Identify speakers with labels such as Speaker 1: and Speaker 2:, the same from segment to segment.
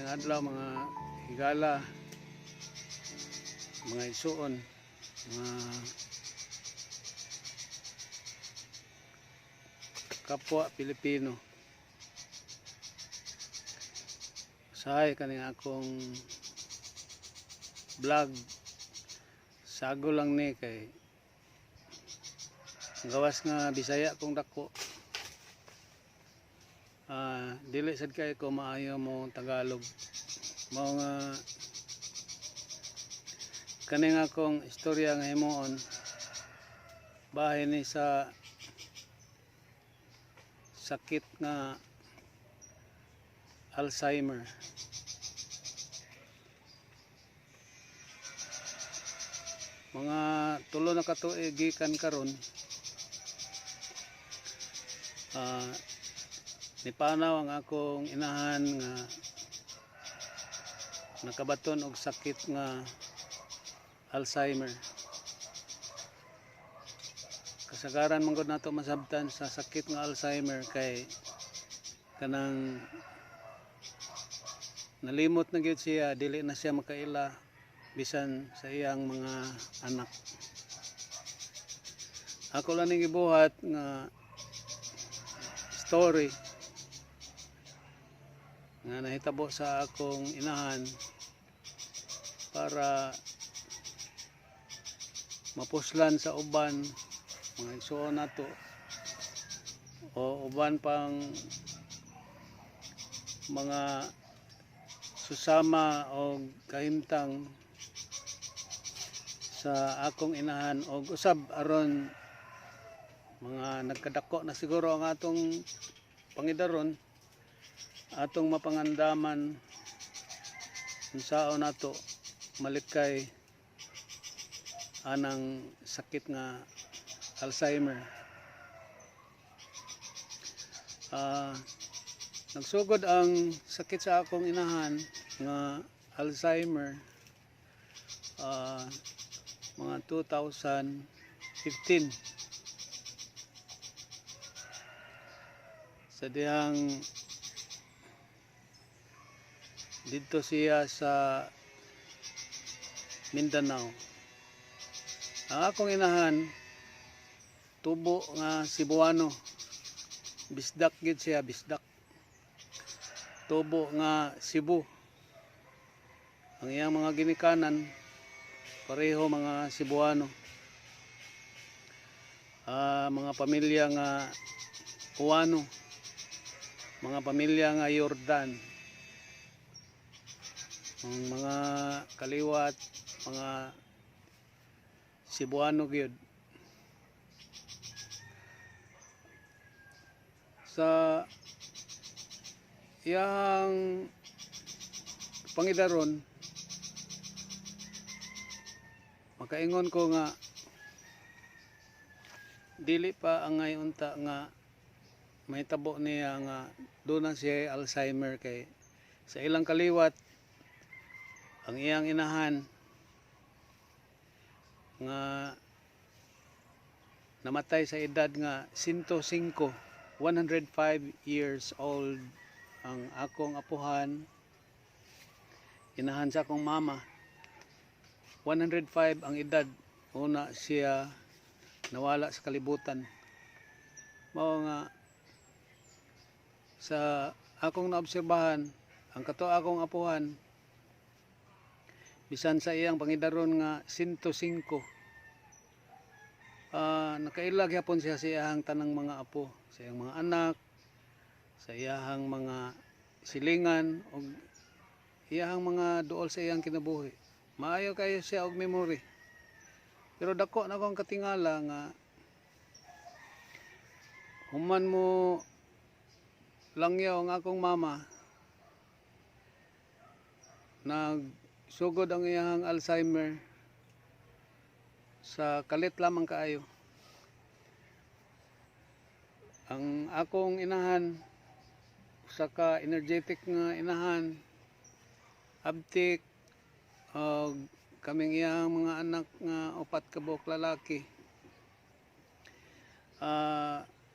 Speaker 1: Maayong adlaw, mga higala, mga igsuon, mga kapwa Pilipino. Usahay kaning akong vlog, sago lang ni kay ang gawas nga Bisaya kong dako. Dili sad kay ko maayo mo Tagalog. Mao nga kaning akong istorya nga himuon bahin ni sa sakit nga Alzheimer. Mga 3 na katuig gikan karon, nipanaw ang akong inahan nga nakabaton og sakit nga Alzheimer. Kasagaran man gud nato masabtan sa sakit nga Alzheimer kay kanang nalimot na gyud siya, dili na siya makaila bisan sa iyang mga anak. Ako lang ning gibuhat nga story nga nahitabo sa akong inahan para mapuslan sa uban mga igsuon nato o uban pang mga susama og kahimtang sa akong inahan, og usab aron mga nagkadako na siguro ang atong pangidaron, atong mapangandaman unsaon nato malikay anang sakit nga Alzheimer. Nagsugod ang sakit sa akong inahan nga Alzheimer mga 2015, sa dihang didto siya sa Mindanao. Ang akong inahan tubo nga Cebuano. Bisdak gid siya, bisdak. Tubo nga Cebu. Ang iyang mga ginikanan pareho mga Cebuano. Mga pamilya nga Uwano, mga pamilya nga Jordan, ang mga kaliwat mga Cebuano gyud. Sa iyang pangidaron, makaingon ko nga dili pa angay unta nga mahitabo niya nga doon na siya Alzheimer kay sa ilang kaliwat ang iyang inahan nga namatay sa edad nga 105, 105 years old ang akong apuhan, inahan sa akong mama. 105 ang edad una siya nawala sa kalibutan. Mao nga sa akong naobserbahan, ang kato akong apuhan, bisan sa iyang pangidaron nga 105, nakaila gyapon siya sa iyang tanang mga apo, sa iyang mga anak, sa iyang mga silingan og iyang mga duol sa iyang kinabuhi. Maayo kayo siya og memory. Pero dako na akong katingala nga human mo langyaw ang akong mama, nagsugod ang iyang Alzheimer sa kalit lamang kaayo. Ang akong inahan usa ka energetic nga inahan, abtik, og kaming iyang mga anak nga upat ka buok lalaki,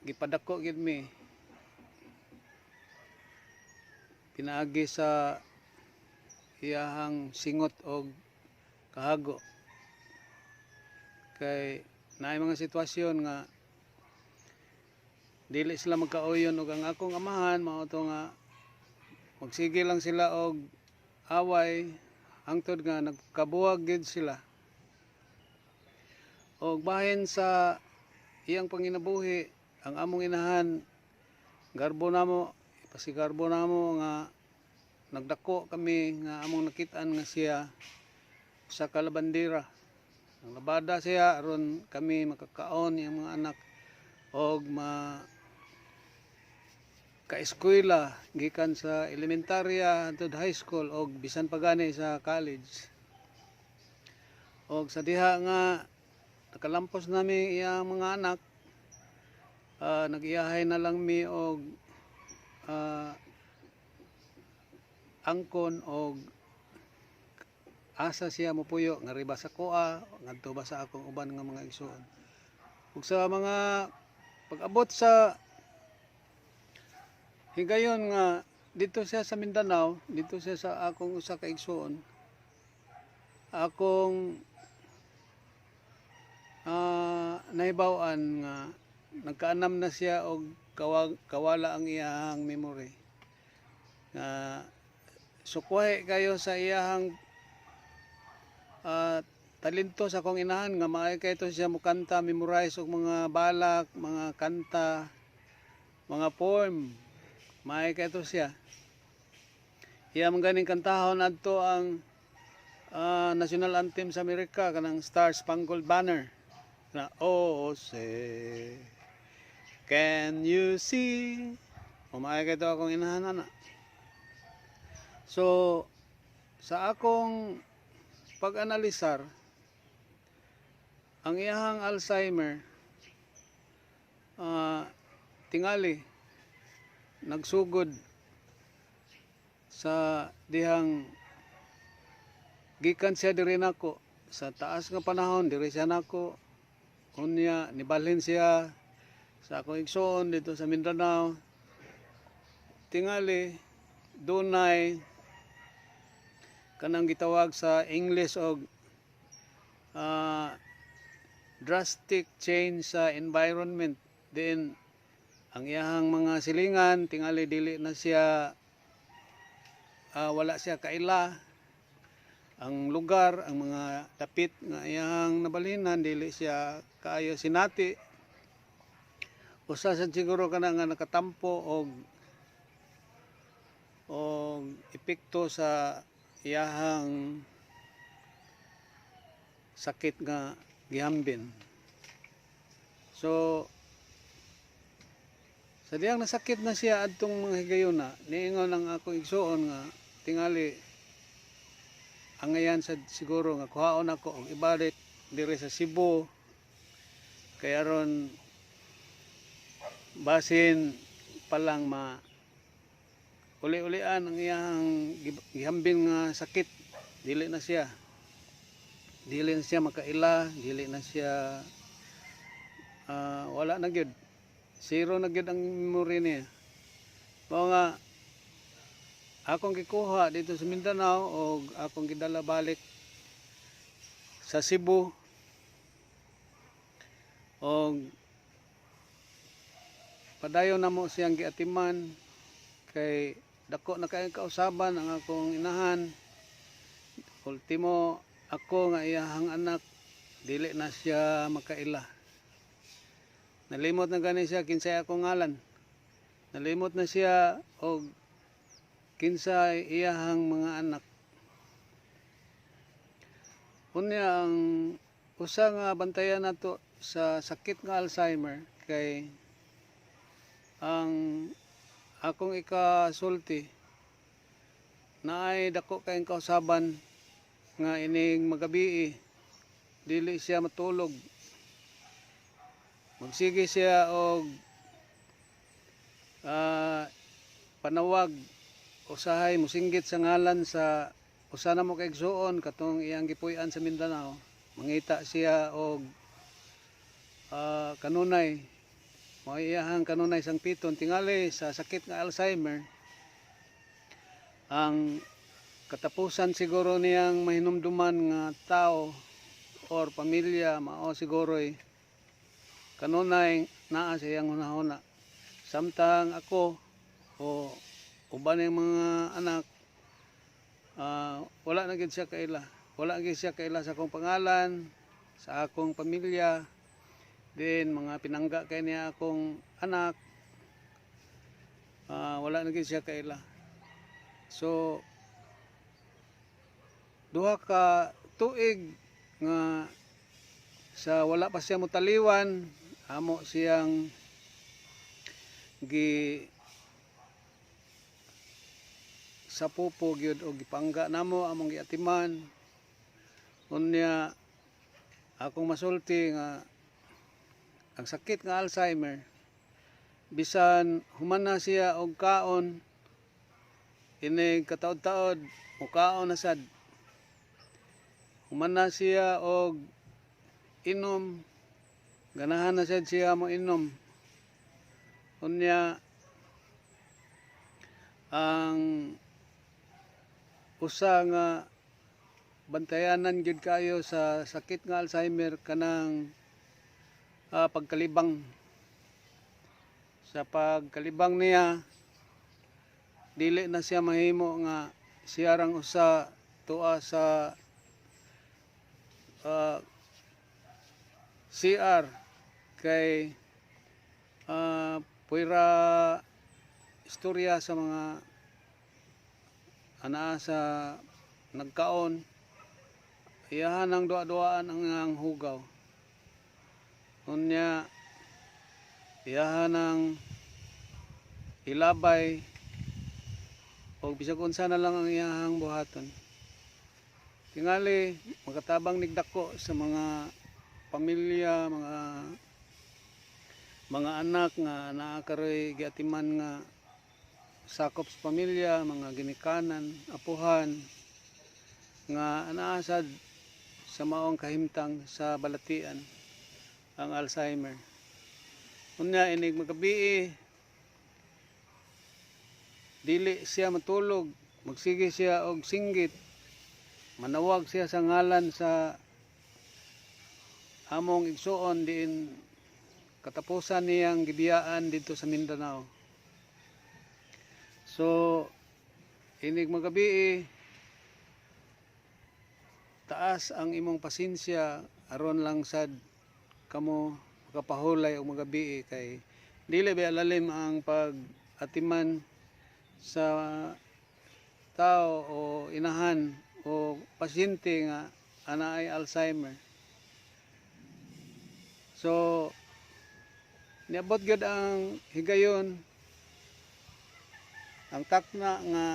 Speaker 1: gipadako gid mi pinaagi sa iyahang singot og kahago kay naay mga sitwasyon nga dili sila magkauyon og ang akong amahan. Mao to nga magsige lang sila og away hangtod nga nagkabuwag gid sila. Og bahin sa iyang panginabuhi, ang among inahan, garbo namo, pasigarbo namo nga nagdako kami nga among nakitaan nga siya usa ka labandera. Ang labada siya aron kami makakaon, iyang mga anak, og ma kaeskwela gikan sa elementarya hangtod high school og bisan pa gani sa college. Og sa diha nga nakalampos nami iyang mga anak, nag-iyahay na lang mi og angkon og asa siya mopuyo, nga riba sa kuha, ngadto ba sa akong uban nga mga igsuon. Ug sa mga pag-abot sa higayon nga dito siya sa Mindanao, dito siya sa akong usa ka igsuon, akong nahibaw-an nga nagkaanam na siya og kawala ang iyahang memory nga sukwahi kayo sa iyahang talento sa akong inahan nga maayo kay to siya mukanta, memorize og mga balak, mga kanta, mga poem. Maayo kay to siya. Iya man ganing kantahon adto ang national anthem sa Amerika, kanang Star Spangled Banner na "Oh say can you see". Maayo kay to akong inahan ana. So sa akong pag-analisar, ang iyahang Alzheimer tingali nagsugod sa dihang gikan siya diri nako. Sa taas nga panahon diri siya nako, unya nibalhin siya sa akong igsoon dito sa Mindanao. Tingali dunay kanang gitawag sa English og drastic change sa environment din. Ang iyahang mga silingan tingali dili na siya, wala siya kaila ang lugar, ang mga dapit nga iyang nabalhinan, dili siya kaayo sinati. Usa sad siguro kana nga nakatampo og epekto sa iyahang sakit nga gihambin. So sa diyang nasakit na siya adtong mga higayuna, niingon ang ako igsuon nga tingali angayan sa siguro nga kuhaon ako og ibalik diri sa Cebu kay aron basin pa lang ma uli-ulian ang iyang gihambin nga sakit. Dili na siya makaila, dili na siya, wala na gyud, zero na gyud ang memory niya. Mao nga akong gikuha dito sa Mindanao og akong gidala balik sa Cebu og padayon namo siyang giatiman kay dako na kay kausaban ang akong inahan. Ultimo ako nga iyahang anak, dili na siya makaila. Nalimot na gani siya kinsay akong ngalan. Nalimot na siya og kinsa iyahang mga anak. Unya ang usa nga bantayan nato sa sakit nga Alzheimer kay ang akong ikasulti, naay dako kayong kausaban nga ining magabii dili siya matulog. Magsige siya og panawag, usahay musinggit sa ngalan sa usa na mo ka igsuon katong iyang gipuy-an sa Mindanao. Mangita siya og kanunay, mao iyahang kanunay sangpiton. Tingali sa sakit nga Alzheimer ang Katapusan siguro niyang mahinumduman nga tao or pamilya, mao siguro'y kanunay naa sa iyang hunahuna. Samtang ako o uban niyang mga anak, wala na gid siya kaila. Wala gid siya kaila sa akong pangalan, sa akong pamilya. Din mga pinangga kay niya akong anak. Wala na gid siya kaila. So 2 ka tuig nga sa wala pa siya motaliwan, amo siyang gi sapupo gyud og gipangga namo, among giatiman. Unya akong masulti nga ang sakit nga Alzheimer, bisan human na siya og kaon, inig kataod-taod mukaon na sad. Human na siya og inom, ganahan na sad siya mo inom. Unya ang usa nga bantayanan gyud kayo sa sakit nga Alzheimer kanang pagkalibang. Sa pagkalibang niya, dili na siya mahimo nga siya rang usa tuwa sa CR kay puwera istorya sa mga anaa sa nagkaon, iyahan ang duwa-duwaan ang hugaw. Unya iyahan ang ilabay o bisag unsa na lang ang iyahang buhaton. Tingali makatabang nigdako sa mga pamilya, mga anak nga naa karoy giatiman nga sakop sa pamilya, mga ginikanan, apuhan nga anaa sad sa maong kahimtang sa balatian ang Alzheimer. Unya inig magabii, dili siya matulog, magsige siya og singgit, manawag siya sa ngalan sa among igsuon diin katapusan niyang gibiyaan didto sa Mindanao. So inig magabii, taas ang imong pasensya aron lang sad kamo makapahulay og magabii kay dili ba lalim ang pag-atiman sa tao o inahan o pasyente nga anaay Alzheimer. So niabot gyud ang higayon, ang takna nga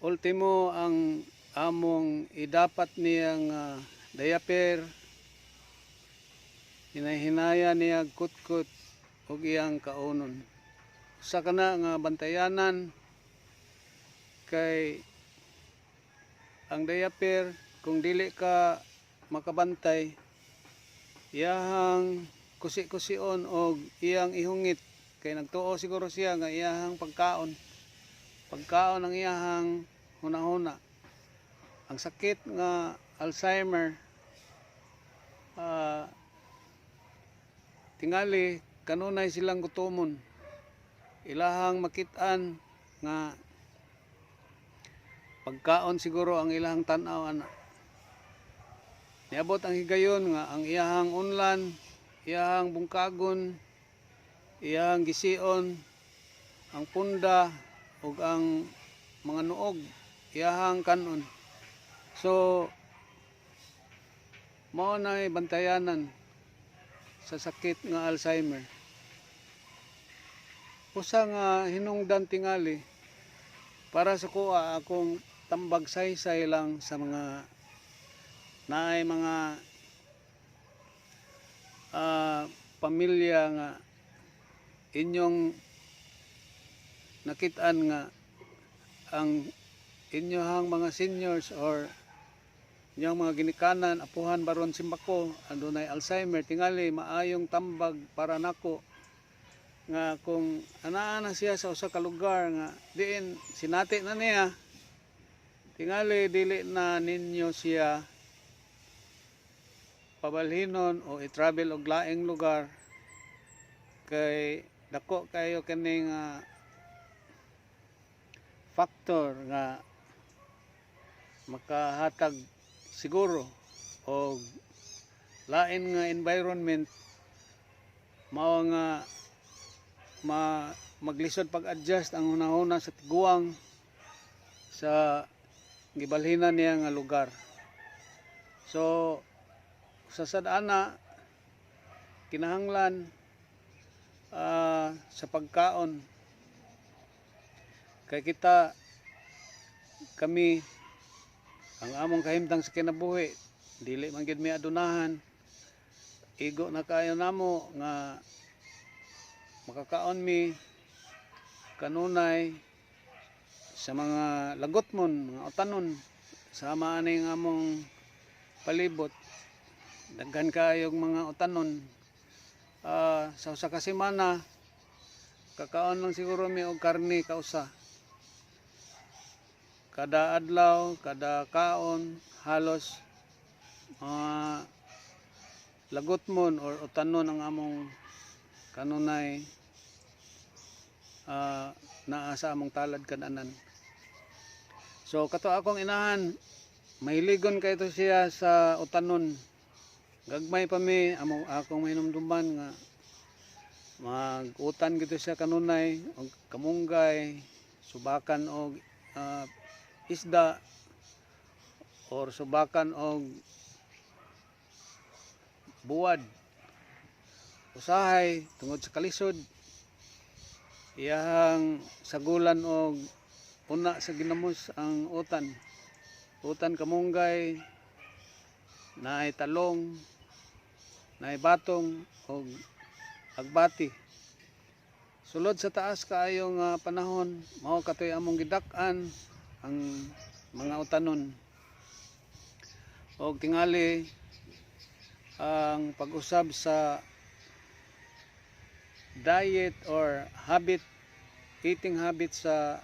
Speaker 1: ultimo ang among idapat niyang diaper, hinahinaya niya kutkot og iyang kaunon. Usa kana nga bantayanan kay ang diaper, kung dili ka makabantay, iyahang kusi-kusion og iyang ihungit kay nagtuo siguro siya nga iyahang pagkaon, pagkaon ang iyahang hunahuna. Ang sakit nga Alzheimer, tingali kanunay silang gutomon. Ilahang makit-an nga pagkaon siguro ang ilahang tan-aw ana. Niabot ang higayon nga ang iyahang unlan, iyahang bungkagon, iyahang gision, ang punda ug ang mga nuog iyahang kanon. So mao nay bantayanan sa sakit nga Alzheimer. Usa nga hinungdan tingali para sa kuha, akong tambag saysay lang sa mga naay mga pamilya nga inyong nakit-an nga ang inyohang mga seniors or inyong mga ginikanan, apuhan baron simbako, adunay Alzheimer. Tingali maayong tambag para nako Nga kung anaa na siya sa usa ka lugar nga diin sinati na niya, tingali dili na ninyo siya pabalhinon o i-travel og laing lugar kay dako kayo kining factor nga makahatag siguro og lain nga environment, mao nga maglisod pag-adjust ang hunahuna sa tiguang sa gibalhinan niya nga lugar. So sa sad ana, kinahanglan sa pagkaon kay kita kami, ang among kahimtang sa kinabuhi, dili man gid mi adunahan. Igo na kayo namo nga makakaon mi kanunay sa mga lagotmon, mga utanon sama aning among palibot. Daghan kayong mga utanon. Sa usa ka semana, kakaon lang siguro mi og karne kausa. Kada adlaw, kada kaon, halos mga lagotmon or utanon ang among kanunay naa sa among talad kananan. So kato akong inahan, mahiligon kay to siya sa utanon. Gagmay pa mi, among akong mahinumduman nga mag-utan gito siya kanunay og kamunggay, subakan og isda or subakan og buwad. Usahay tungod sa kalisod, iyahang sagulan og una sa ginamos ang utan. Utan kamunggay, naay talong, naay batong og agbati. Sulod sa taas kaayo nga panahon, mao katoy among gidak-an ang mga utanon. Og tingali ang pag-usab sa diet or habit, eating habit sa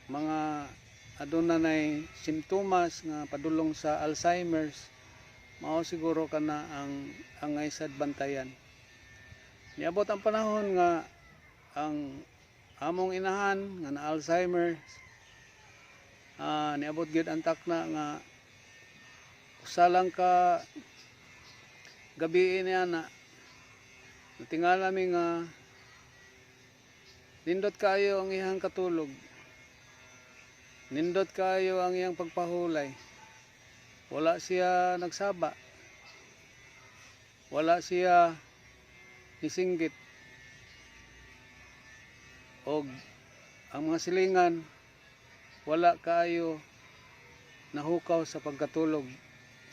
Speaker 1: mga aduna nay simptomas nga padulong sa Alzheimer's, mao siguro kana ang angay sad bantayan. Niabot ang panahon nga ang among inahan nga na Alzheimer's, niabot gyud ang takna nga usa lang ka gabi niya na natingala mi nga nindot kaayo ang iyang katulog, nindot kaayo ang iyang pagpahulay. Wala siya nagsaba, wala siya nisinggit, og ang mga silingan wala kaayo nahukaw sa pagkatulog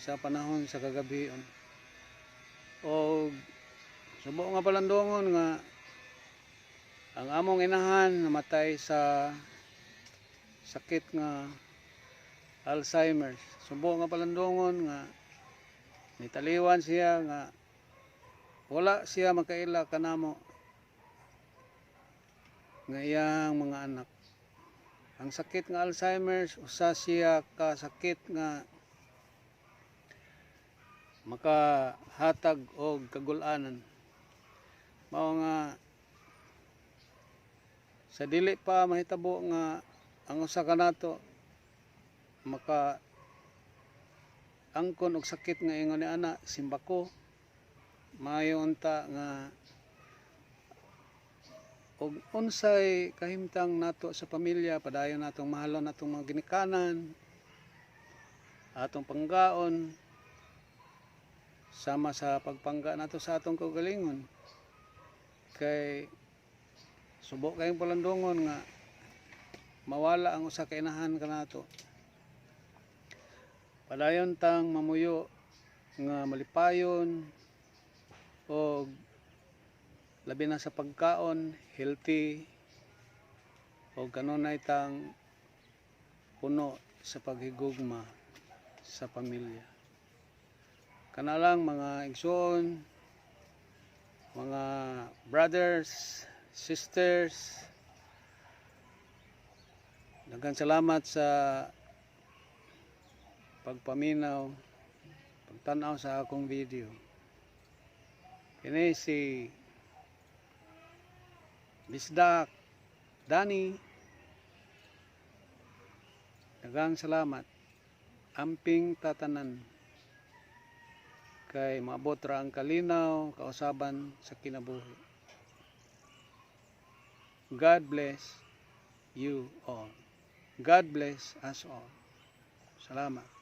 Speaker 1: sa panahon sa kagabion. Og subo nga palandongon nga ang among inahan namatay sa sakit nga Alzheimer's. Subo nga palandongon nga nitaliwan siya nga wala siya makaila kanamo nga iyang mga anak. Ang sakit nga Alzheimer's, usa siya ka sakit nga makahatag og kagulanan. Mao nga sa dili pa mahitabo nga ang usa kanato maka angkon og sakit nga ingon ni ana, simbako, maayo unta nga og unsay kahimtang nato sa pamilya, padayon natong mahalon atong mga ginikanan, atong panggaon sama sa pagpangga nato sa atong kaugalingon, kay subo kayong palandongon nga mawala ang usa ka inahan kanato. Padayon tang mamuyo nga malipayon og labi na sa pagkaon, healthy, og kanunay tang puno sa paghigugma sa pamilya. Kana lang, mga igsoon, mga brothers, sisters. Daghang salamat sa pagpaminaw, pagtanaw sa akong video. Kini si Bisdak Dani. Daghang salamat. Amping ta tanan kay maabot ra ang kalinaw, kausaban sa kinabuhi. God bless you all. God bless us all. Salamat.